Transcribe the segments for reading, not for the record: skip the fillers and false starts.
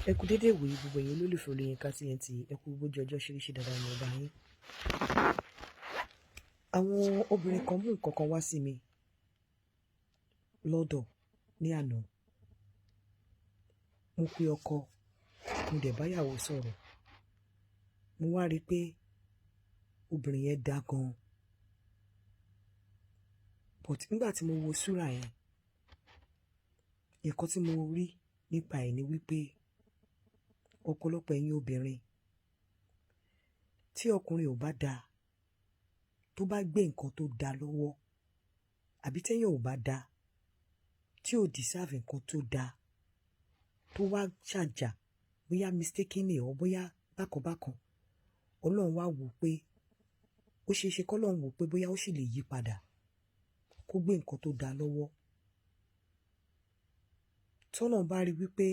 Ẹ kú dédé ìwòyí gbogbo ẹ̀yin olólùfẹ́ Olóyinka TNT. Ẹ kú bójú ọjọ́ ṣeréṣe dáadáa ní ọba yín. Àwọn obìnrin kan mú nǹkan kan wá sí mi lọ́dọ̀ ní àná. Mo pe ọkọ, mo dẹ̀ báyàwó sọ̀rọ̀. Mo wá rí i pé obìnrin yẹn dá gan. But nígbà tí mo wo súrà yẹn, nǹkan tí mo rí nípa ẹ̀ ni wípé ọ̀pọ̀lọpọ̀ ẹ̀yin obìnrin, tí ọkùnrin ò bá dáa, tó bá gbé nǹkan tó dáa lọ́wọ́, àbí tẹ́yàn ò bá dáa, tí ò deserve nǹkan tó dáa, tó wá ṣàjà, bóyá mistakenly or bóyá bákan bákan, Ọlọ́run wá wò pé ó ṣe é ṣe kọ́lọ́run wò pé bóyá ó sì lè yí padà kó gbé nǹkan tó dáa lọ́wọ́. Tọ́lọ́run bá rí wípé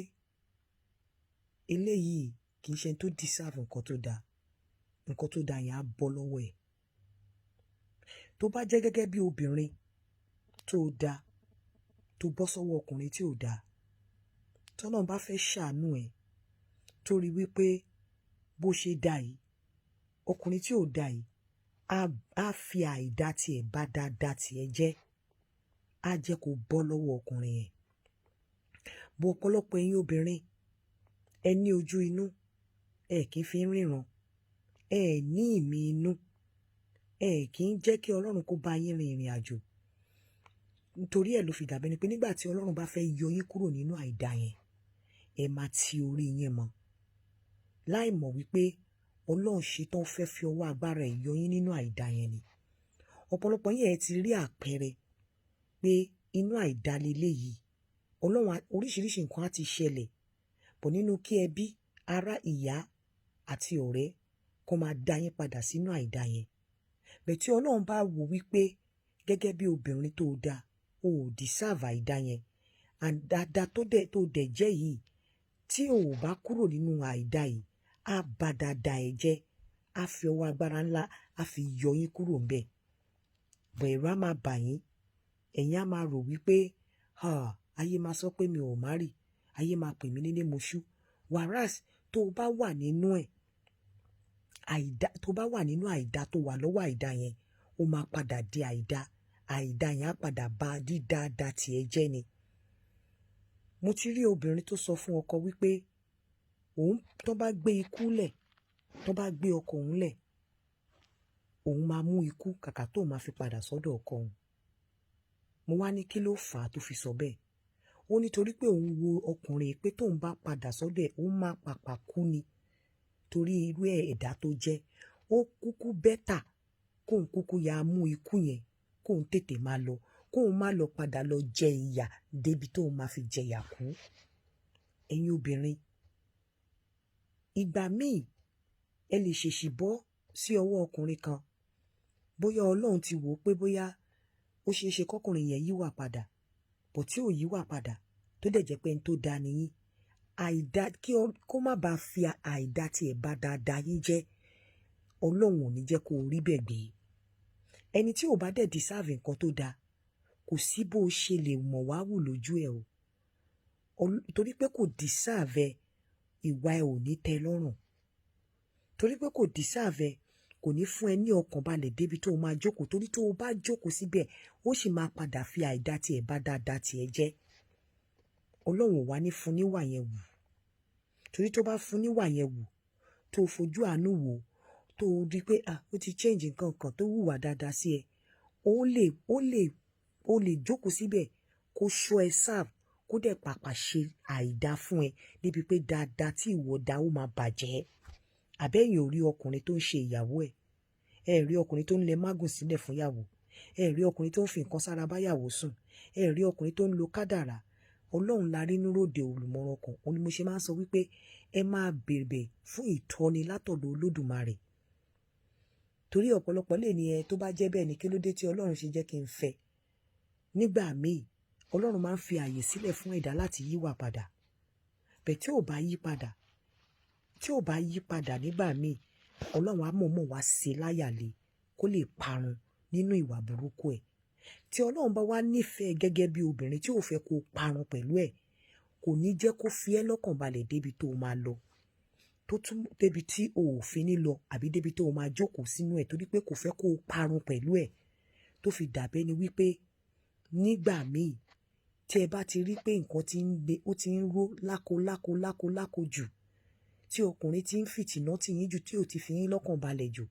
eléyìí kì í ṣe ẹni tó deserve nǹkan tó dáa, nǹkan tó dáa yẹn á bọ́ lọ́wọ́ ẹ̀. Tó bá jẹ́ gẹ́gẹ́ bí obìnrin tó dáa, tó bọ́ sọ́wọ́ ọkùnrin tí ò dáa, tọ́lọ́run bá fẹ́ ṣàánú ẹ̀, tó rí wípé bó ṣe dá yìí, ọkùnrin tí ò dáa yìí á fi àìdá tiẹ̀ bá dáadáa tiẹ̀ jẹ́, á jẹ́ kó bọ́ lọ́wọ́ ọkùnrin yẹn. Bó ọ̀pọ̀lọpọ̀ ẹ̀yin obìnrin, ẹ ní ojú inú, ẹ kì í fi ń ríran, ẹ ní ìmí inú, ẹ kì í jẹ́ kí Ọlọ́run kó bá yín rin ìrìn àjò. Nítorí ẹ̀ ló fi dàbí ẹni pé nígbà tí Ọlọ́run bá fẹ́ yọ yín kúrò nínú àìda yẹn, ẹ máa ti orí yín mọ́. Láì mọ̀ wípé Ọlọ́run ṣetán fẹ́ fi ọwọ́ agbára ẹ̀ yọ yín nínú àìda yẹn ni. Ọ̀pọ̀lọpọ̀ yín ẹ ti rí àpẹẹrẹ pé inú àìda leléyìí. Ọlọ́run, oríṣiríṣi nǹkan á ti ṣẹlẹ̀ bọ̀ nínú kí ẹbí, ará, ìyá àti ọ̀rẹ́ kó máa dá yín padà sínú àìda yẹn. Bẹ̀ tí Ọlọ́run bá wò wípé gẹ́gẹ́ bí obìnrin tó dáa, o ò deserve àìda yẹn, and dáadáa tó dẹ̀ jẹ́ yìí, tí o ò bá kúrò nínú àìda yìí, á ba dáadáa ẹ jẹ́, á fi ọwọ́ agbára ńlá, á fi yọ yín kúrò ńbẹ̀. Bọ̀ ẹ̀rù á máa bà yín, ẹ̀yin á máa rò wípé, "Ah, ayé máa sọ pé mi ò marry, ayé máa pè mí nílé moṣú." Whereas tó o bá wà nínú ẹ̀, àìda, tó bá wà nínú àìda, tó wà lọ́wọ́ àìda yẹn, ó máa padà di àìda. Àìda yẹn á padà ba dídáadáa tiẹ̀ jẹ́ ni. Mo ti rí obìnrin tó sọ fún ọkọ wípé òun tó bá gbé ikú lẹ̀, tó bá gbé ọkọ òun lẹ̀, òun máa mú ikú kàkà tó máa fi padà sọ́dọ̀ ọkọ òun. Mo wá ní kí ló fà á tó fi sọ bẹ́ẹ̀? Ó nítorí pé òun wo ọkùnrin pé tóun bá padà sọ́dọ̀ ẹ̀, òun máa pàpà kú ni, torí irú ẹ̀dá tó jẹ́. Ó kúkú better kóun kúkú ya mú ikú yẹn, kóun tètè máa lọ, kóun má lọ padà lọ jẹ ìyà débi tóun máa fi jẹyà kú. Ẹ̀yin obìnrin, ìgbà míì ẹ lè ṣèṣì bọ́ sí ọwọ́ ọkùnrin kan, bóyá Ọlọ́run ti wò ó pé bóyá ó ṣeé ṣe kọ́kùnrin yẹn yíwà padà, bọ̀ tí ò yíwà padà, tó dẹ̀ jẹ́ pé ẹni tó dáa nìyí, àìdá kí kó má bàa fi àìdá tiẹ̀ bá dáadáa yín jẹ́, Ọlọ́run ò ní jẹ́ kó rí bẹ́ẹ̀ gbé. Ẹni tí ò bá dẹ̀ deserve nǹkan tó dáa, kò sí bó ṣe lè mọ̀ wá wù lójú ẹ̀ o, torí pé kò deserve ẹ, ìwà ẹ ò ní tẹ́ lọ́rùn. Torí pé kò deserve ẹ, kò ní fún ẹ ní ọkàn balẹ̀ débi tó o máa jókòó, torí tó o bá jókòó síbẹ̀, ó sì máa padà fi àìdá tiẹ̀ bá dáadáa tiẹ̀ jẹ́. Ọlọ́run ò wá ní fún níwà yẹn wù, torí tó bá fún níwà yẹn wù, tó fojú àánú wò, tó rí pé, ah, ó ti change nǹkan kan, tó hùwà dáadáa sí ẹ, ó lè jókòó síbẹ̀ kó ṣọ́ ẹ serve, kó dẹ̀ pàpà ṣe àìdá fún ẹ débi pé dáadáa tí ìwọ dá ó máa bàjẹ́. Àbẹ́yìn ò rí ọkùnrin tó ń ṣe ìyàwó ẹ̀? Ẹ rí ọkùnrin tó ń lẹ mágùn sílẹ̀ fún ìyàwó? Ẹ rí ọkùnrin tó ń fi nǹkan sára báyàwó sùn? Ẹ rí ọkùnrin tó ń lo kádàrà? Ọlọ́run la rí níròdè olùmọ̀ràn kan. Òun ni mo ṣe máa ń sọ wípé ẹ máa bèrè fún ìtọ́ni látọ̀dọ̀ Olódùmarè, torí ọ̀pọ̀lọpọ̀ lè ní ẹ tó bá jẹ́ bẹ́ẹ̀ ni, kí ló dé tí Ọlọ́run ṣe jẹ́ kí n fẹ́? Nígbà míì, Ọlọ́run máa ń fi àyè sílẹ̀ fún ẹ̀dá láti yíwà padà. Bẹ́ẹ̀ tí ò bá yí padà, tí ò bá yí padà nígbà míì, Ọlọ́run á mọ̀ọ́mọ̀ wá ṣe láyàlé kó lè parun nínú ìwà burúkú ẹ̀. Tí Ọlọ́run bá wá nífẹ̀ẹ́ gẹ́gẹ́ bí obìnrin tí ò fẹ́ kó parun pẹ̀lú ẹ̀, Kò ní jẹ́ kó fi ẹ́ lọ́kàn balẹ̀ débi tó o máa lọ, tó tún débi tí o ò fi ní lọ, àbí débi tó o máa jókòó sínú ẹ̀, torí pé kò fẹ́ kó o parun pẹ̀lú ẹ̀. Tó fi dàbẹ́ ni wípé nígbà míì tí ẹ bá ti rí pé nǹkan ti ń le, ó ti ń ró láko láko láko láko jù, tí ọkùnrin ti ń fìtìná tì yín jù, tí ò ti fi yín lọ́kàn balẹ̀ jù,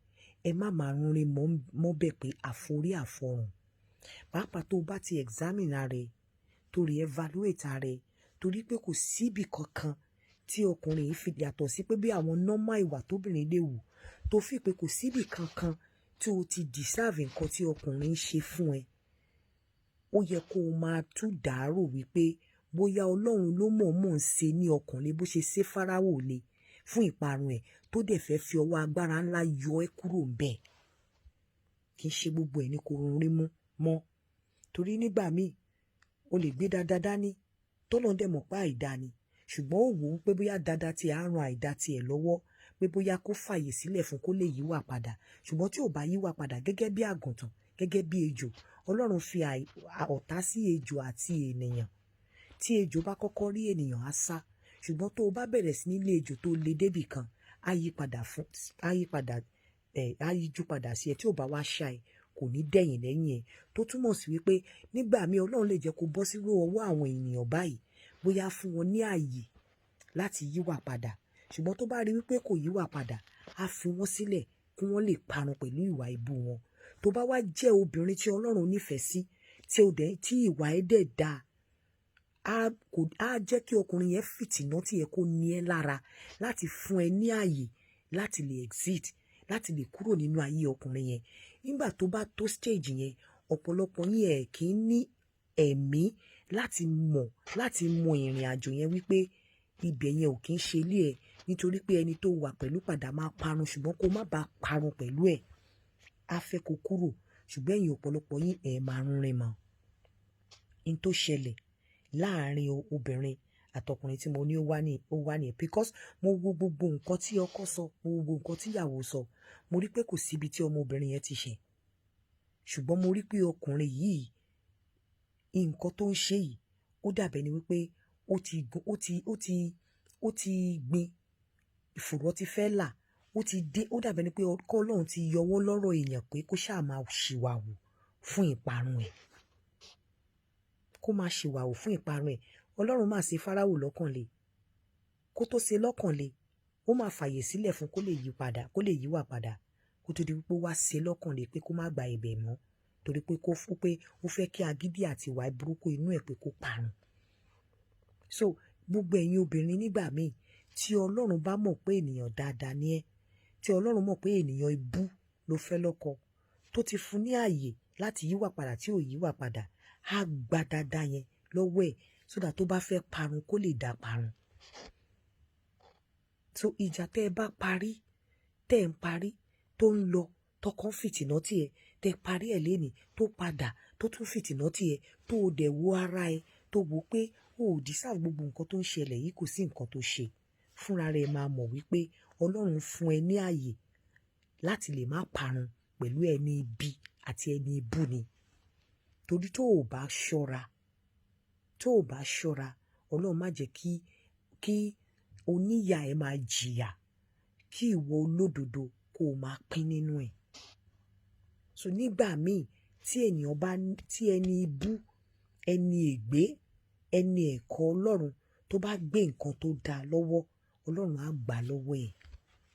ẹ má máa rúnrin mọ́bẹ̀ pé àforí àfọrùn. Pàápàá tó o bá ti examine ara ẹ, tó re-evaluate ara ẹ, torí pé kò síbi kankan tí ọkùnrin yìí fi yàtọ̀ sí pé bí àwọn normal ìwà tóbìnrin lè wù, tó fi pé kò síbi kankan tí o ti deserve nǹkan tí ọkùnrin ń ṣe fún ẹ. Ó yẹ kó o máa tún dàárò wípé bóyá Ọlọ́run ló mọ̀ọ́mọ̀ ń ṣe ní ọkàn lé, bó ṣe ṣe Fáráò le fún ìparun ẹ̀, tó dẹ̀ fẹ́ fi ọwọ́ agbára ńlá yọ ẹ́ kúrò ńbẹ̀. Kì í ṣe gbogbo ẹ̀ ní kò rún rí mú mọ́, torí nígbà míì o lè gbé dáadáa dání tọ́lọ́run dẹ̀ mọ̀ pé àìda ni, ṣùgbọ́n ó wò ó pé bóyá dáadáa tí a ran àìda tiẹ̀ lọ́wọ́, pé bóyá kó fàyè sílẹ̀ fún kó lè yíwà padà. Ṣùgbọ́n tí ò bá yíwà padà, gẹ́gẹ́ bí àgùntàn, gẹ́gẹ́ bí ejò, Ọlọ́run fi ọ̀tá sí ejò àti ènìyàn. Tí ejò bá kọ́kọ́ rí ènìyàn, á sá. Ṣùgbọ́n tó o bá bẹ̀rẹ̀ sí ní lé ejò tó le débì kan, á yí padà fún, á yí padà ẹ̀, á yíjú padà sí ẹ. Tí ò bá wá ṣá ẹ, kò ní dẹ̀yìn lẹ́yìn ẹ. Tó túmọ̀ sí wípé nígbà míì Ọlọ́run lè jẹ́ kó bọ́ sírú ọwọ́ àwọn ènìyàn báyìí, bóyá fún wọn ní ààyè láti yíwà padà. Ṣùgbọ́n tó bá rí wípé kò yíwà padà, á fi wọ́n sílẹ̀ kí wọ́n lè parun pẹ̀lú ìwà ibú wọn. Tó bá wá jẹ́ obìnrin tí Ọlọ́run nífẹ̀ẹ́ sí, tí ó dẹ̀ tí ìwà ẹ̀ dẹ̀ dáa, á kò á jẹ́ kí ọkùnrin yẹn fìtìná tí ẹ kó ní ẹ lára láti fún ẹ ní ààyè láti lè exit, láti lè kúrò nínú ayé ọkùnrin yẹn. Nígbà tó bá tó stage yẹn, ọ̀pọ̀lọpọ̀ yín ẹ̀ kì í ní ẹ̀mí láti mọ ìrìn àjò yẹn wípé ibẹ̀ yẹn ò kí ń ṣe ilé ẹ̀, nítorí pé ẹni tó wà pẹ̀lú padà máa parun. Ṣùgbọ́n kó má bàa parun pẹ̀lú ẹ̀, á fẹ́ kó kúrò. Ṣùgbọ́n ẹ̀yin ọ̀pọ̀lọpọ̀ yín ẹ̀ máa ń rìn mọ́ in tó ṣẹlẹ̀ láàrin obìnrin àtọkùnrin tí mo ní ó wá ní, because mo wo gbogbo nǹkan tí ọkọ sọ, mo wo gbogbo nǹkan tí ìyàwó sọ, mo rí pé kò síbi tí ọmọbìnrin yẹn ti ṣẹ̀. Ṣùgbọ́n mo rí pé ọkùnrin yìí, nǹkan tó ń ṣe yìí, ó dàbẹ̀ ni wípé ó ti gun ó ti gbin ìfòró ti fẹ́ là, ó ti dé. Ó dàbẹ̀ ni pé ọkọ Ọlọ́run ti yọwọ́ lọ́rọ̀ èèyàn pé kó ṣáà máa ṣìwàwù fún ìparun ẹ̀, kó máa ṣìwàwù fún ìparun ẹ̀. Ọlọ́run máa ṣe Fáráò lọ́kàn le. Kó tó ṣe lọ́kàn le, ó máa fàyè sílẹ̀ fún kó lè yí padà, kó lè yíwà padà, kó tó di wípé ó wá ṣe lọ́kàn le pé kó má gba ẹ̀bẹ̀ mọ́, torí pé kó fún pé ó fẹ́ kí agídí àti ìwà burúkú inú ẹ̀ pé kó parun. So gbogbo ẹ̀yin obìnrin, nígbà míì tí Ọlọ́run bá mọ̀ pé ènìyàn dáadáa ni ẹ́, tí Ọlọ́run mọ̀ pé ènìyàn ibú ló fẹ́ lọ́kọ, tó ti fún ní ààyè láti yíwà padà tí ò yíwà padà, á gba dáadáa yẹn lọ́wọ́ ẹ̀, so that tó bá fẹ́ parun, kó lè dá parun. So ìjà tẹ́ ẹ bá parí, tẹ́ ẹ ń parí tó ń lọ, tọkàn fìtìná tí ẹ tẹ́ parí ẹ̀ lénìí, tó padà tó tún fìtìná tí ẹ, tó o dẹ̀ wo ara ẹ, tó wò pé o ò deserve gbogbo nǹkan tó ń ṣẹlẹ̀ yìí, kò sí nǹkan tó ṣe fúnra rẹ̀, máa mọ̀ wípé Ọlọ́run fún ẹ ní ààyè láti lè má parun pẹ̀lú ẹni ibi àti ẹni ibú ni. Torí tó o bá ṣọ́ra, tó o bá ṣọ́ra, Ọlọ́run má jẹ́ kí oníyà ẹ máa jìyà, kí ìwọ olódodo kó o máa pín nínú ẹ̀. So nígbà míì tí ènìyàn bá tí ẹni ibú, ẹni ègbé, ẹni ẹ̀kọ́ Ọlọ́run tó bá gbé nǹkan tó dáa lọ́wọ́, Ọlọ́run á gbà lọ́wọ́ ẹ̀,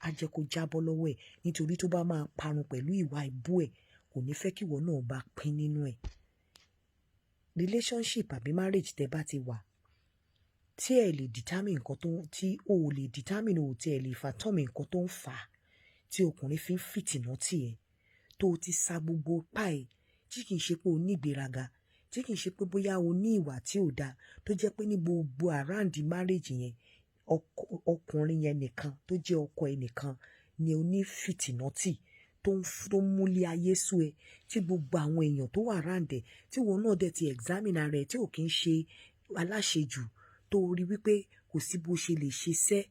á jẹ́ kó jábọ́ lọ́wọ́ ẹ̀, nítorí tó bá máa parun pẹ̀lú ìwà ibú ẹ̀, kò ní fẹ́ kí ìwọ náà bá pín nínú ẹ̀. Relationship àbí marriage tẹ́ bá ti wà, tí ẹ lè determine nǹkan tó tí o ò lè determine, o tí ẹ lè fathom nǹkan tó ń fà á tí ọkùnrin fi ń fìtìná tì ẹ́, tó o ti sa gbogbo pa ẹ̀, tí kì í ṣe pé o ní ìgbéraga, tí kì í ṣe pé bóyá o ní ìwà tí ò dáa, tó jẹ́ pé ní gbogbo around marriage yẹn, ọkùnrin yẹn nìkan tó jẹ́ ọkọ ẹ nìkan ni o ní fìtìná tì, tó ń múlé ayé sú ẹ, tí gbogbo àwọn èèyàn tó wà around ẹ, tí wọn náà dẹ̀ ti examine ara ẹ, tí ò kí ń ṣe aláṣejù, tó rí wípé kò sí bó ṣe lè ṣe sẹ́,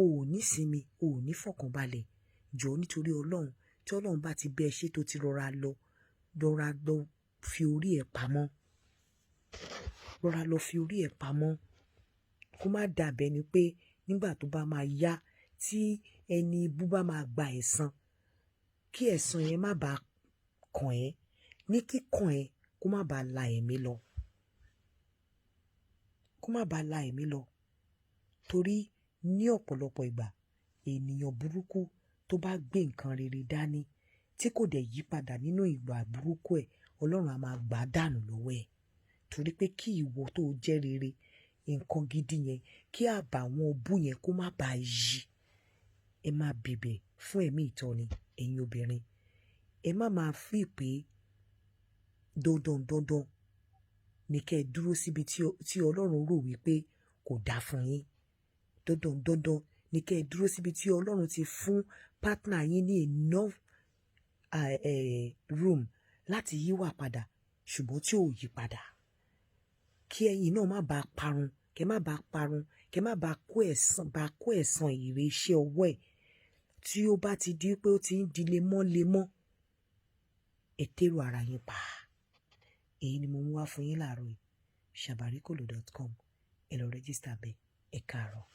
o ò ní sinmi, o ò ní fọkànbalẹ̀. Jọ̀ọ́, nítorí Ọlọ́run, tí Ọlọ́run bá ti bẹ́ ẹ ṣe, tó ti rọra lọ, rọra lọ fi orí ẹ̀ pamọ́, rọra lọ fi orí ẹ̀ pamọ́. Kó má dàbẹ́ ni pé nígbà tó bá máa yá, tí ẹni ibú bá máa gba ẹ̀san, kí ẹ̀san yẹn má bàa kàn ẹ́ ní kíkàn ẹ́, kó má bàa la ẹ̀mí lọ, kó má bàa la ẹ̀mí lọ. Torí ní ọ̀pọ̀lọpọ̀ ìgbà, ènìyàn burúkú tó bá gbé nǹkan rere dání tí kò dẹ̀ yí padà nínú ìwà burúkú ẹ̀, Ọlọ́run á máa gbà á dànù lọ́wọ́ ẹ̀. Torí pé kí ìwọ tó jẹ́ rere, nǹkan gidi yẹn, kí àbàwọ́n bú yẹn kó má bàa yí. Ẹ máa bèbè fún ẹ̀mí ìtọ́ni, ẹ̀yin obìnrin. Ẹ má máa fi pé dandan dandan ní kẹ́ ẹ dúró síbi tí Ọlọ́run rò wípé kò dáa fún yín. Dandan dandan ní kẹ́ ẹ dúró síbi tí Ọlọ́run ti fún partner yín ní enough room láti yíwà padà, ṣùgbọ́n tí ò yí padà. Kí ẹ̀yin náà má bàa parun, kẹ́ má bàa parun, kẹ́ má bàa kó ẹ̀san, bàa kó ẹ̀san èrè iṣẹ́ ọwọ́ ẹ̀. Tí ó bá ti di pé ó ti ń di lemọ́lemọ́, ẹ tẹ́rù ara yín pa. Èyí ni mo mú wá fún yín láàárọ̀ yìí. Sabarikolo.com, ẹ lọ register bẹ́ẹ̀. Ẹ káàárọ̀.